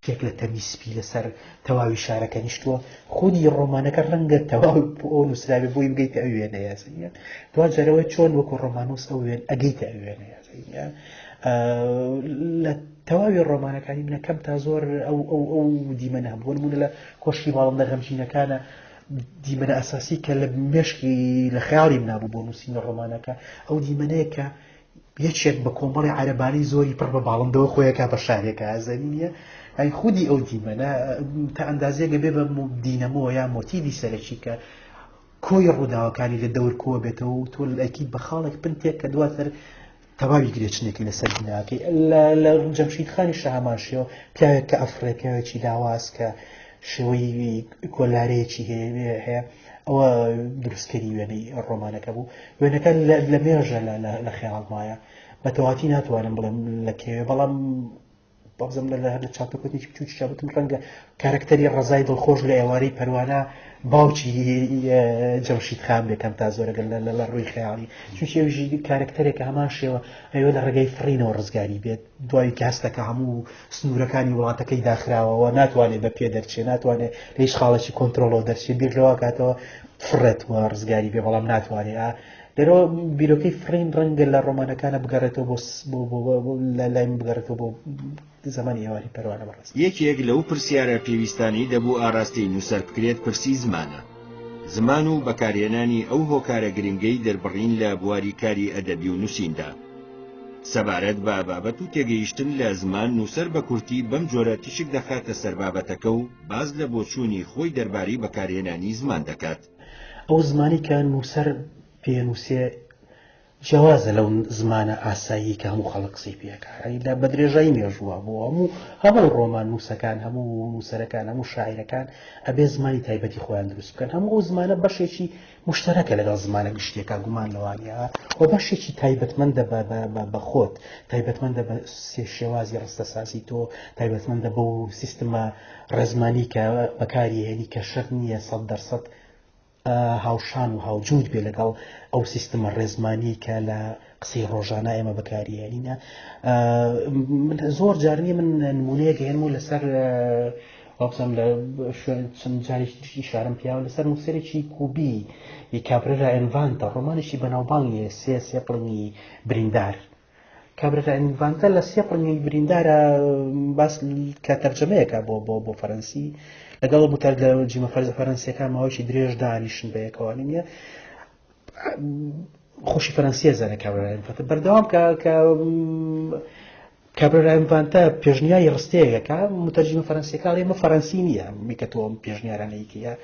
پشتێک لە تەمی سپی لەسەر تەواوی شارەکە نیشتووە. خودی ڕۆمانەکە ڕەنگە تەواو بۆ ئەو نووسراوێ بۆی بگەیتە ئەو وێنەیە. دواجار ئەوەی چۆن وەکو ڕۆماننووس ئەو وێن ئەگەیتە ئەو وێنەیە. لە تەواوی ڕۆمانەکانی منە کەم تا زۆر ئەو ئەو ئەو دیمەنە هەبوو. نمونە لە کۆشکی باڵندە غەمگینەکانە دیمەنە ئەساسی کە لە مێشکی لە خەیاڵی منا بوو بۆ نووسینی ڕۆمانەکە، ئەو دیمەنەیە کە یەکێک بە کۆمەڵی عەرەبانی زۆری پڕ بە باڵندەوە خۆیەکا بە شارێکە ئازەری نییە. ئەی خودی ئەو دیمەنە تا ئەندازەیەک بێ بە دینەمۆ یا مۆتیڤی سەرەکی کە کۆی ڕووداوەکانی لە دەور کۆ بێتەوە و تۆ ئەکید بە خاڵێک پنتێک کە دواتر تەواوی گرێچنێکی لەسەر بیناکەی. لە جەمشید خانی شەهامان شێوە پیاوێک کە ئەفڕێ، پیاوێکی لاواز کە شێوەی کۆلارەیەکی هەیە، ئەوە دروستکەری وێنەی ڕۆمانەکە بوو. وێنەکە لە مێژە لە خەیاڵمایە، بە تەواتی ناتوانم بڵێم لە کێوێ، بەڵام بابزم لە هەر لە چاپەکەتێکی بچووکی چاوتم ڕەنگە کارکتەری ڕەزای دڵخۆش لە ئێوارەی پەروانە باوکی جەمشید خان بێ کەم تا زۆرەگەر لە ڕووی خەیاڵی، چونکی ئەویش کارکتەرێکە هەمان شێوە ئەوێ لە ڕێگەی فڕینەوە ڕزگاری بێت، دوای کە هەستەکە هەموو سنوورەکانی وڵاتەکەی داخراوەوە، ناتوانێت بە پێ دەرچێ، ناتوانێت لە هیچ خاڵێکی کۆنتترۆڵەوە دەرچێ، بیر لەوە کاتەوە فڕێت و ڕزگاری بێ، بەڵام ناتوانێت. لێرەوە بیرۆکەی فڕین ڕەنگە لە ڕۆمانەکانە بگەڕێتەوە بۆ لە لای من بگەڕێتەوە بۆ زمانی ئێواری پەروانە بەڕێز. یەکێک لەو پرسیارە پێویستانەی دەبوو ئاراستەی نووسەر بکرێت پرسی زمانە. زمان و بەکارهێنانی ئەو هۆکارە گرنگەی دەربڕین لە بواری کاری ئەدەبی و نووسیندا. سەبارەت بە بابەت و تێگەیشتن لە زمان نووسەر بە کورتی بەم جۆرە تیشک دەخاتە سەر بابەتەکە و باس لە بۆچوونی خۆی دەربارەی بەکارهێنانی زمان دەکات. ئەو زمانی کە نووسەر پێنووسێ جیاوازە لەو زمانە ئاسایی کە هەموو خەڵک قسەی پێکا. یعنی لە بە درێژایی مێژووە بۆ هەموو هەموو ڕۆمان نووسەکان، هەموو نووسەرەکان، هەموو شاعیرەکان ئەبێ زمانی تایبەتی خۆیان دروست بکەن. هەموو ئەو زمانە بەشێکی مشتەرەکە لەگەڵ زمانە گشتیەکە، گومان لەوانە، و بەشێکی تایبەتمەندە بە خۆت، تایبەتمەندە بە سێ شێوازی ڕستەسازی تۆ، تایبەتمەندە بەو سیستمە ڕێزمانی کە بەکاری هێنی کە شەرت نییە 100% هاوشان و هاوجوود بێ لەگەڵ ئەو سیستمە ڕێزمانی کە لە قسەی ڕۆژانە ئێمە بەکاری هێنینە. من زۆر جار نییە من نمونەیەک هێنم و لەسەر وابزانم لە شوێن چەند جارێکی تریش ئیشارەم پیاوە لەسەر نووسەرێکی کوبی کابرێرا ئێنڤانتە، ڕۆمانێکی بەناوبانگیە سێ سێ پڵنگی بریندار. کابرێرا ئێنڤانتە لە سێ پڵنگی بریندارە باس کە تەرجەمەیەکە بۆ بۆ بۆ فەرەنسی لەگەڵ متەرجمە فەرەنسیەکان ماوەیەکی درێژ دانیشن بەیەکەوە نیە خۆشی فەرەنسیە زانە کابرێرا ئێنڤانتە بەردەوام کە کە کابرێرا ئێنڤانتە پێشنیاری ڕستەیەکە متەرجمە فەرەنسیەکە ئەڵێ ئەمە فەرەنسی نییە میکە تۆ ئەم پێشنیارانەی کەیە.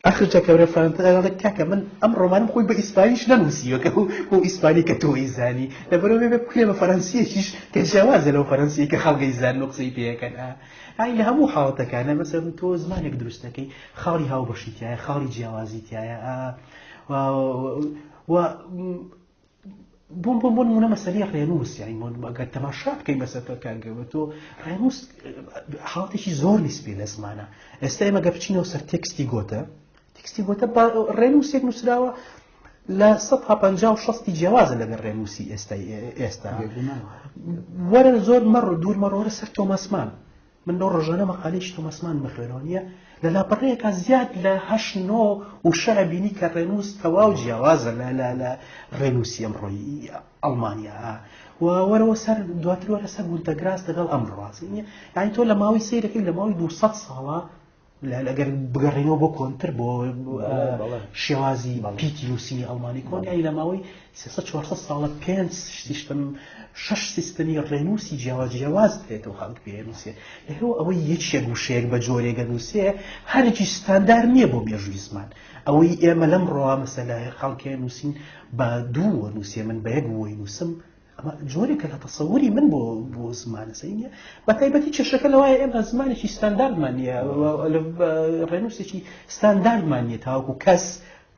ئاخر جا کابرێرا ئێنڤانتە ئەڵێ کاکە من ئەم ڕۆمانم خۆی بە ئیسپانیش نەنووسیوە کە بۆ ئیسپانی کە تۆ ئەیزانی، لەبەرئەوە بێ بکرێ بە فەرەنسییەکیش کە جیاوازە لەو فەرەنسییەی کە خەڵک ئەیزانن و قسەی پێ ئەکەن. ئای لە هەموو حاڵەتەکانە مەسەلەن تۆ زمانێک دروست دەکەی خاڵی هاوبەشی تایە، خاڵی جیاوازی تایە، و بۆم بۆم بۆ نمونە مەسەلەی ڕێنووس، یعنی ئەگەر تەماشا بکەین مەسەلە کاک تۆ ڕێنووس حاڵەتێکی زۆر نیسبی لە زمانە. ئێستا ئێمە گە بچینەوە سەر تێکستی گۆتە، تێکستی گۆتە بە ڕێنووسێک نووسراوە لە 150 و 60 جیاوازە لەگەڵ ڕێنووسی ئێستای ئێستا. وەرە زۆر مەڕ دوور مەڕۆرە سەر تۆماسمان. من لەو ڕۆژانە مەقالەیەکی تۆماسمان بخوێنەوە نییە لە لاپەڕەیەکە زیاد لە هەشت نۆ وشە ئەبینی کە ڕێنووس تەواو جیاوازە لە لە لە ڕێنووسی ئەمڕۆی ئەڵمانیا. و وەرەوە سەر دواتر وەرە سەر گونتەگراس لەگەڵ ئەمڕۆ نییە. یعنی تۆ لە ماوەی سەیرەکەی لە ماوەی 200 ساڵە ئەگەر بگەڕێنەوە بۆ کۆنتر بۆ شێوازی پیتی نووسینی ئەڵمانی کۆن، یعنی لە ماوەی 300 400 ساڵە پێنج سیستم شەش سیستمی ڕێنووسی جیاواز جیاواز دێتەوە خەڵک پێ نووسێ. لەهەوە ئەوەی یەکێک وشەیەک بە جۆرێکە نووسێ هەرێکی ستاندار نییە بۆ مێژووی زمان. ئەوەی ئێمە لەم ڕۆوە مەسەلە خەڵکێ نووسین بە دوو نووسێ، من بە یەک وۆی نووسم، ئەمە جۆرێکە لە تەسەوری من بۆ بۆ زمانە سەی نییە. بە تایبەتی کێشەکە لەوایە ئێمە زمانێکی ستانداردمان نییە، ڕێنووسێکی ستانداردمان نییە تاوەکو کەس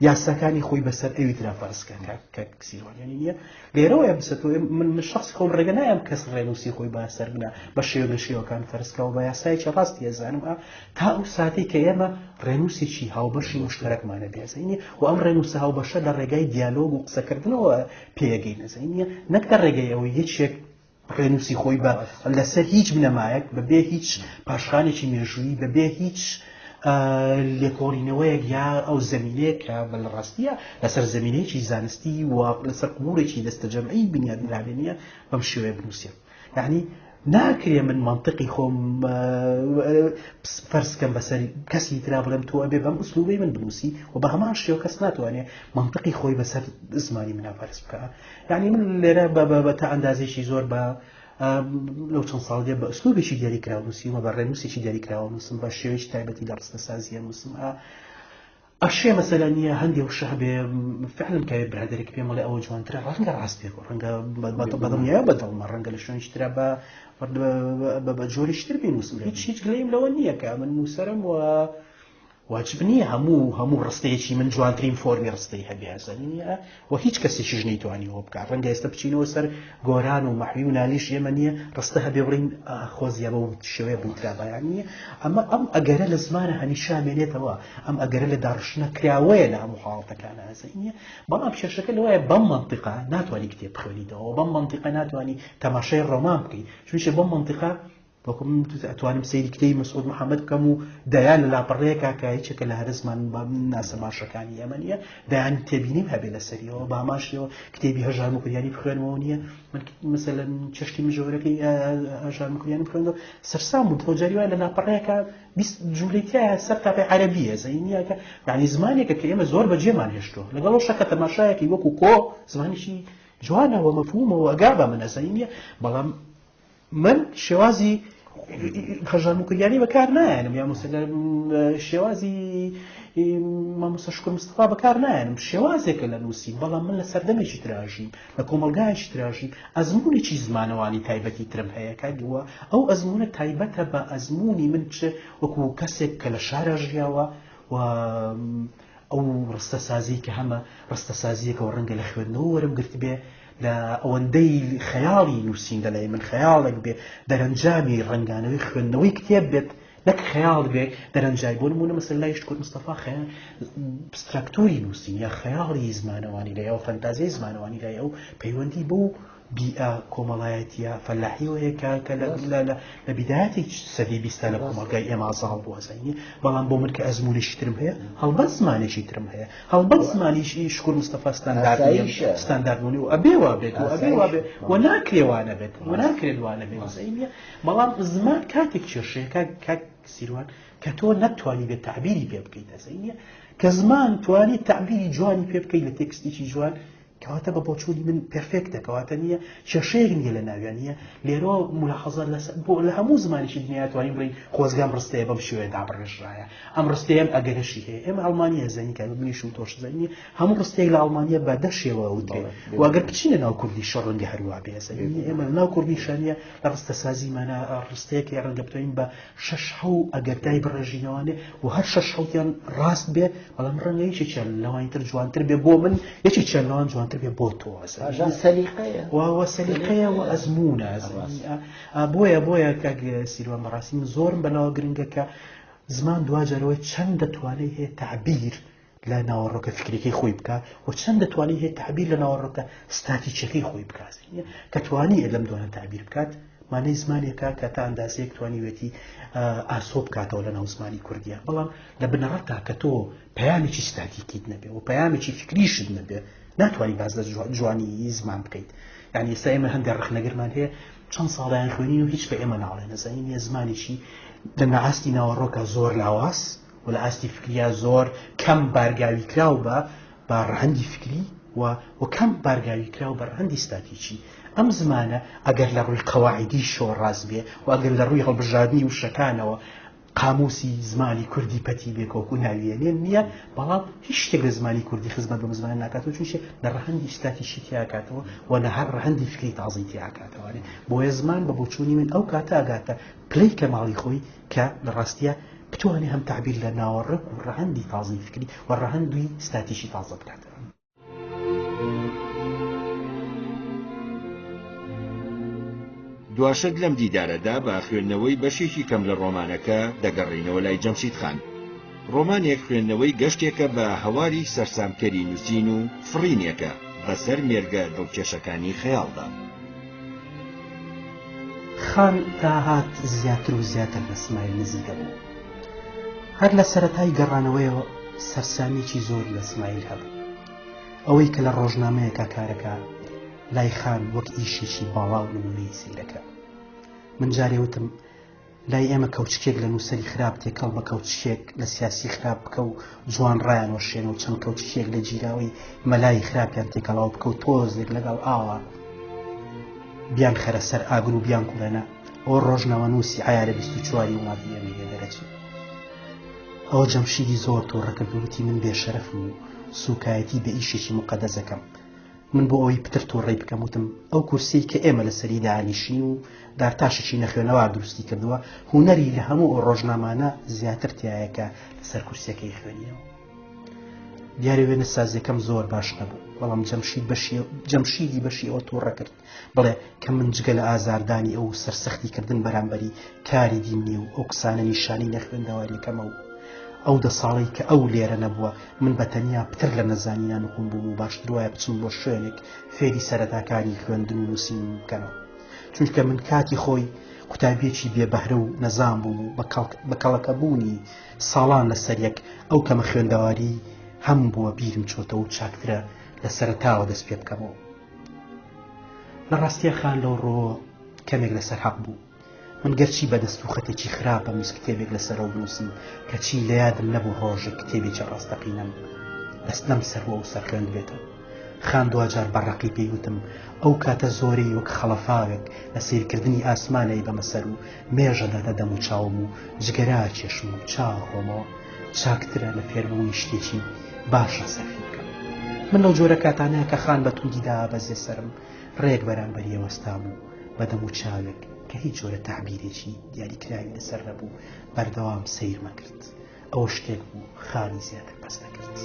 یاساکانی خۆی بەسەر ئەوی ترا فەرز کە کە سیروان یعنی نییە. لێرەوەیە بسەتەوە من من شخصی خۆم ڕێگە نایەم کەس ڕێنووسی خۆی بەسەر بنا بە شێوە لە شێوەکان فەرزکەوە بە یاسایەکی ڕاستی ئەزانم تا ئەو ساتەی کە ئێمە ڕێنووسێکی هاوبەشی مشتەرەکمانە بێزەینی و ئەم ڕێنووسە هاوبەشە لە ڕێگای دیالۆگ و قسەکردنەوە پێگەی نەزەینیە، نەک لە ڕێگەی ئەوەی یەکێک ڕێنووسی خۆی بە لەسەر هیچ بنەمایەک بەبێ هیچ پاشخانێکی مێژوویی بەبێ هیچ لێکۆڵینەوەیەک یا ئەو زەمینەیە کە بە لە ڕاستیە لەسەر زەمینەیەکی زانستی و لەسەر قبوڵێکی دەستەجەمعی بنیادنرابێ نییە بەم شێوەیە بنووسێت یعنی ناکرێ من مەنتقی خۆم فەرز کەم بەسەر کەسی ترا بڵێم تۆ ئەبێ بەم ئوسلوبەی من بنووسی و بە هەمان شێوە کەس ناتوانێ مەنتقی خۆی بەسەر زمانی منا فەرز بکە یعنی من لێرە بە تا ئەندازێکی زۆر بە لەو چەند ساڵ دێ بە ئوسلوبێکی دیاریکراو نووسیومە بە ڕێنووسێکی دیاریکراوە نووسم بە شێوەیەکی تایبەتی لە ڕستەسازیە نووسم ئەشێ مەسەلەن نییە هەندێ وشە هەبێ فعلم کە برادێک پێم بڵێ ئەوە جوانترە ڕەنگە ڕاست بێ ڕەنگە بەدڵنیایە بەدڵمە ڕەنگە لە شوێنیش ترا بە بە جۆریش تر بینوسم هیچ هیچ گلەیم لەوە نییە کە من نووسەرم و واجب نییە هەموو هەموو ڕستەیەکی من جوانترین فۆرمی ڕستەی هەبێ ئەزانی نییە و هیچ کەسێکیش نەیتوانیوە بکات ڕەنگە ئێستا بچینەوە سەر گۆران و مەحوی و نالیش ئێمە نییە ڕستە هەبێ بڵین خۆزیە بەو شێوەیە بوترابایان نییە ئەمە ئەم ئەگەرە لە زمانە هەمیشە مێنێتەوە ئەم ئەگەرە لە داڕشتنە کراوەیە لە هەموو حاڵەتەکان ئازای نییە بەڵام کێشەکە لەوەیە بەم مەنتیقە ناتوانانی کتێب بخوێنیتەوە بەم مەنتیقە ناتوانانی تەماشای ڕۆمان بکەیت چونکە بەم مەنتیقە وەکو من ئەتوانم سەیری کتێبی مەسعود محەممەد بکەم و دەیان لە لاپەڕەیەکا کە هیچێکە لە هەرە زمان ناسە باشەکانی ئێمە نییە دەیان تێبینیم هەبێ لەسەریەوە باماشیەوە کتێبی هەژار موکریانی بخوێنمەوە نییە من مەسەلەن چەشتی مژەوەرەکەی هەژار موکریانی بخوێنەوە سەرسام بوو تۆ جاری وایە لە لاپەڕەیەکە 20 جملەی تایە سەر تاپی عەرەبیە زەینیەکە یعنی زمانێکە کە ئێمە زۆر بەجێمان هێشتووە لەگەڵ ئەو شەکە تەماشایەکی وەکو کۆ زمانێکی جوانەوە مەفهومەوە ئەگا بە منە زەینیە بەڵام من شێوازی هەژار موکریانی بەکار نایەنم یا مۆسەلە شێوازی مامۆستا شکر مستەفا بەکار نایەنم شێوازێکە لە نووسین بەڵام من لە سەردەمێکی تراژیم لە کۆمەلگایەکی تراژیم ئەزمونێکی زمانەوانی تایبەتی ترم هەیە کاگووە ئەو ئەزمونە تایبەتە بە ئەزمموی من چ وەکو کەسێک کە لە شارە ژیاوە و ئەو ڕستەسازی کە هەمە ڕستەسازیەکەەوە ڕەنگە لە خوێندنەوە وەرم گرتبێ لە ئەوەندەی خەیاڵی نووسین لەلای من خەیاڵێک بێ دەرەنجامی ڕەنگانەوەی خوێندنەوەی کتێب بێت نەک خەیاڵ بێ دەرەنجای بۆ نموونە مەسەلەن لای شکور مستەفا خەیاڵ ستراکتۆری نووسین یا خەیاڵی زمانەوانی لای ئەو فەنتازیای زمانەوانی لای ئەو پەیوەندی بەو بیئە کۆمەڵایەتیە فەلاحیەوە هەیە کە کە لە لە لە لە بیدایەتی سەدەی بیستا لە کۆمەڵگای ئێمە زاڵ بووە زانی بەڵام بۆ من کە ئەزموونێکی ترم هەیە هەڵبەت زمانێکی ترم هەیە هەڵبەت زمانیشی شکور مستەفا ستاندارد نییە ئاساییشە. ستاندارد بوونی و ئەبێ وا بێت و ئەبێ وا ئاساییشە. بێت و ناکرێ وا نەبێت و ناکرێت وا نەبێت زانی نییە بەڵام زمان کاتێک کێشەیە کاک کاک سیروان کە تۆ نەتوانی بێت تەعبیری پێ بکەیت زانی نییە کە زمان توانی تەعبیری جوانی پێ بکەیت لە تێکستێکی جوان کەواتە بە بۆچوونی من پێرفێکتە، کەواتە نییە کێشەیەک نییە لە ناویان نییە لێرەوە مولاحەزە لەسەر بۆ لە هەموو زمانێکی دنیا توانین بڵێین خۆزگە ئەم ڕستەیە بەم شێوەیە دابڕێژرایە ئەم ڕستەیەم ئەگەرەشی هەیە ئێمە ئەڵمانیە زەنی کە منیش و تۆش زەنی هەموو ڕستەیەک لە ئەڵمانیە بە دە شێوە وترێ و ئەگەر بچینە ناو کوردی شەڕ ڕەنگە هەروا بێ زەنی ئێمە لە ناو کوردی شانیە لە ڕستەسازیمانە ڕستەیەک ڕەنگە بتوانین بە شەش حەو ئەگەر دای بڕێژینەوانێ و هەر شەش حەوتیان ڕاست بێ بەڵام ڕەنگە یەکێکیان لەوانی تر جوانتر بێ بۆ من یەکێکیان لەوان جوانتر بێ بۆ تۆ پاشان سەلیقەیە وە سەلیقەیە و ئەزموونە بۆیە بۆیە کاک سیروان بەڕاستی من زۆرم بەلاوە گرنگە کە زمان دواجارەوەی چەند دەتوانێت هەیە تعبیر لە ناوەڕۆکە فکریەکەی خۆی بکا و چەند دەتوانێت هەیە تعبیر لە ناوەڕۆکە ستاتیکیەکەی خۆی بکات کە توانی لەم دوانە تعبیر بکات مانای زمانێکە کە تا ئەندازەیەک توانیوێتی ئاسۆ بکاتەوە لە ناو زمانی کوردیە بەڵام لە بنەڕەتا کە تۆ پەیامێکی ستاتیکیت نەبێ و پەیامێکی فکریشت نەبێ ناتوانانی باز لە جوانی زمان بکەیت یعنی ئێستا ئێمە هەندێک ڕخنەگرمان هەیە چەند ساڵیان خوێنین و هیچ بە ئێمە ناڵێن نەزانین زمانێکی لە نەئاستی ناوەڕۆکە زۆر لاواز و لە ئاستی فکرییا زۆر کەم بارگاوی کراو بە بە ڕەهەندی فکری و و کەم بارگاوی کراو بە ڕەهەندی ستاتیکی. ئەم زمانە ئەگەر لە ڕووی قەواعیدیشەوە ڕاست بێ و ئەگەر لە ڕووی هەڵبژاردنی وشەکانەوە قامووسی زمانی کوردی پەتی بێ کە وەکوو ناوی ئەنێن نییە، بەڵام هیچ شتێک لە زمانی کوردی خزمەت بەم زمانە ناکاتەوە چونکێ لە ڕەهەندی ستاتیکی تیاکاتەوە و لە هەر ڕەهەندی فکری تازەی تیاکاتەوە. بۆیە زمان بە بۆچوونی من ئەو کاتە ئەگاتە پلەی کەماڵی خۆی کە لە ڕاستیا بتوانێ هەم تەعبیر لە ناوەڕۆک و ڕەهەندی تازەی فکری و ڕەهەندی ستاتیکی تازە بکاتەوە. دواشت لەم دیدارەدا بە خوێندنەوەی بەشێکی کەم لە ڕۆمانەکە دەگەڕێینەوە لای جەمشید خان. ڕۆمانێک خوێندنەوەی گەشتێکە بە هەواری سەرسامکەری نووسین و فڕینێکە بەسەر مێرگە دڵکێشەکانی خەیاڵدا. خان تا هات زیاتر و زیاتر لە سمایل نزیک دەبوو. هەر لە سەرەتای گەڕانەوەیەوە سەرسامییەکی زۆری لە سمایل هەبوو. ئەوەی کە لە ڕۆژنامەیەکا کارەکا لای خان وەک ئیشێکی باڵا و نموونەیی سەیرەکرا. من جارێ وتم لای ئێمە کەوچکێک لە نووسەری خراپ تێکەڵ بە کەوچکێک لە سیاسی خراپ بکە و جوان ڕایان وەشێنە و چەند کەوچکێک لە گیراوەی مەلای خراپیان تێکەڵاو بکە و تۆزێک لەگەڵ ئاوا بیانخەرە سەر ئاگر و بیانکوڵێنە، ئەوە ڕۆژنامەنووسی عەیارە 24 ی وڵاتی ئێمەی لێ دەرەچێ. ئەوە جەمشیدی زۆر تووڕە کرد و وتی من بێشەرەفم و سووکایەتی بە ئیشێکی موقەدەس ئەکەم. من بۆ ئەوەی پتر تووڕەی بکەم وتم ئەو کورسیەی کە ئێمە لەسەری دانیشین و دارتاشێکی نەخوێنەوار دروستی کردووە هونەری لە هەموو ئەو ڕۆژنامانە زیاتر تایە کە لەسەر کورسیەکەی خوێنینەوە. دیارە وێنەسازیەکەم زۆر باش نەبوو بەڵام جەمشید بەشی جەمشیدی بەشی ئەوە تووڕە کرد بڵێ کە من جگە لە ئازاردانی ئەو سەرسەختی کردن بەرامبەری کاری دیم نییە و ئەو قسانە نیشانەی نەخوێندەواریەکەمە و ئەو دە ساڵەی کە ئەو لێرە نەبووە من بە تەنیا پتر لە نەزانینا نقوم بووم و باشتر وایە بچم بۆ شوێنێک فێری سەرەتاکانی خوێندن و نووسین بکەنەوە چونکە من کاتی خۆی قوتابیەکی بێ بەهرە و نەزان بووم و بە کەڵەکەبوونی ساڵان لەسەر یەک ئەو کەمە خوێندەواری هەم بووە بیرم چۆتەوە و چاکترە لە سەرەتاوە دەست پێ بکەمەوە. لە ڕاستیا خان لەو ڕووەوە کەمێک لەسەر حەق بوو. من گەرچی بە دەست و خەتێکی خراپم ویست کتێبێک لەسەرەوە بنووسم، کەچی لە یادم نەبوو ڕۆژێک کتێبێکی ڕاستەقینەم دەست لەم سەر و ئەو سەر خوێندبێتەوە. خان دواجار بە ڕەقی پێی وتم، ئەو کاتە زۆرەی وەک خەڵەفاوێک لە سەیرکردنی ئاسمان ئەیبەمە سەر و مێژە دادە دەم و چاوم و جگەرە ئەکێشم و چا ئەخۆمەوە، چاکترە لە فێربوونی شتێکی باشا سەرفی بکەم. من لەو جۆرە کاتانە کە خان بە توندی دائەبەزێ سەرم، ڕێک بەرامبەری ئەوەستام و بە دەم و چاوێک کە هیچ جۆرە تەعبیرێکی دیاریکراوی لەسەر نەبوو، بەردەوام سەیرم ئەکرد. ئەوە شتێک بوو خانی زیاتر پەست دەکرد.